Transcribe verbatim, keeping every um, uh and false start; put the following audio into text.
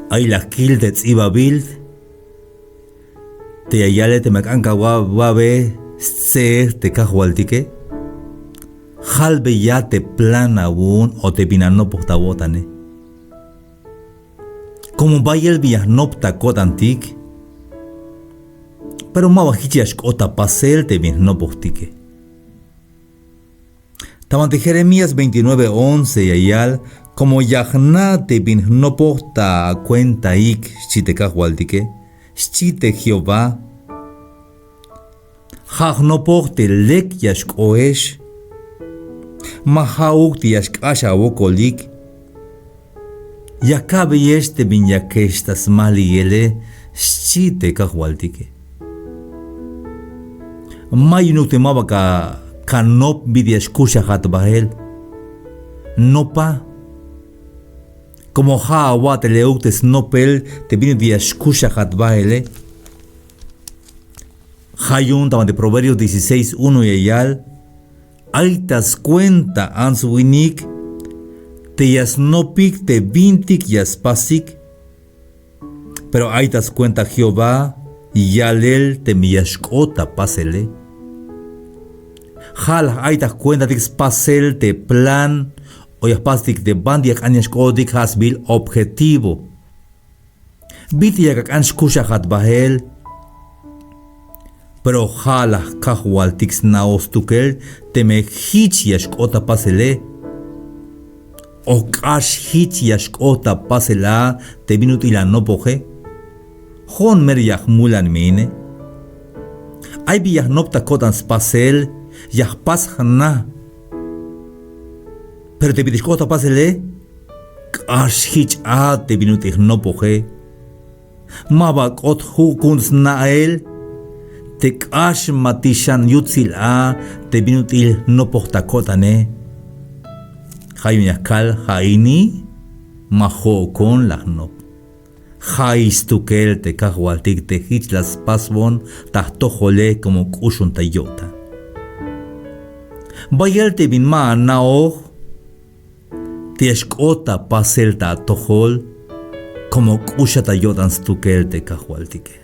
Ay la kil te ts'ibabil te ya yale teme ak'an kawabe stse'ej te kajwaltike. Jalbeya te plan awu'un o te bin anopoj ta awo'tane. Komo bayel bin ya jnop ta ko'tantik, pero ma ba jich ya xk'ot ta pasel te bin jnopojtike. Ta banti Jeremías veintinueve once ya yal: Komo ya jna' te bin jnopoj ta akuentaik, xchi te kajwaltike, xchi te Jehová. Ja' jnopoj te lek ya xk'oex. Ma ja'uk te ya xk'ax awokolik. Ya ka'beyex te bin yakex ta smaliele, xchi te kajwaltike. Ma yu'unuk te ma ba ka, ka nop bin ya xkuxajat bael. Nopa. Komo ja' awa'tel euk te snopel te bin ut'il ya xkuxajat baele. Ja' yu'un ta banti Proverbios dieciséis uno ya yal: Ay ta skuenta ants winik te ya snopik te bintik ya spasik. Pero ay ta skuenta Jehová yalel teme ya xk'ot ta pasele. Ja' la ay ta jkuentatik spasel te plan o ya jpastik te banti ya jk'an ya xk'otik, ja' sbiil objetivo. Bit'il yak ak'an xkuxajat bael. Pero ja' la kajwaltik sna'oj stukel teme jich ya xk'ot ta pasele. O k'ax jich ya xk'ot ta pasel a te bin ut'il anopoje. Jo'on mero ya jmulan me ine. Ay bin ya jnop ta ko'tan spasel, ya jpas jna. Pero te bin ya xk'ot ta pasele, k'ax jich a te bin ut'il jnopoje. Ma ba k'ot ju' ku'un sna'el te k'ax ma ti' xan yutsil a te bin ut'il jnopoj ta ko'tane. Ja' yu'un ya kal: Ja' ini ma jo'kon la jnop. Ja'ix stukel te kajwaltik te jich la spasbon ta jtojole komo k'uxon ta yo'tan. Bayel te bin ma ana'oj te ya xk'ot ta pasel ta atojol komo k'uxat ta yo'tan stukel te kajwaltike.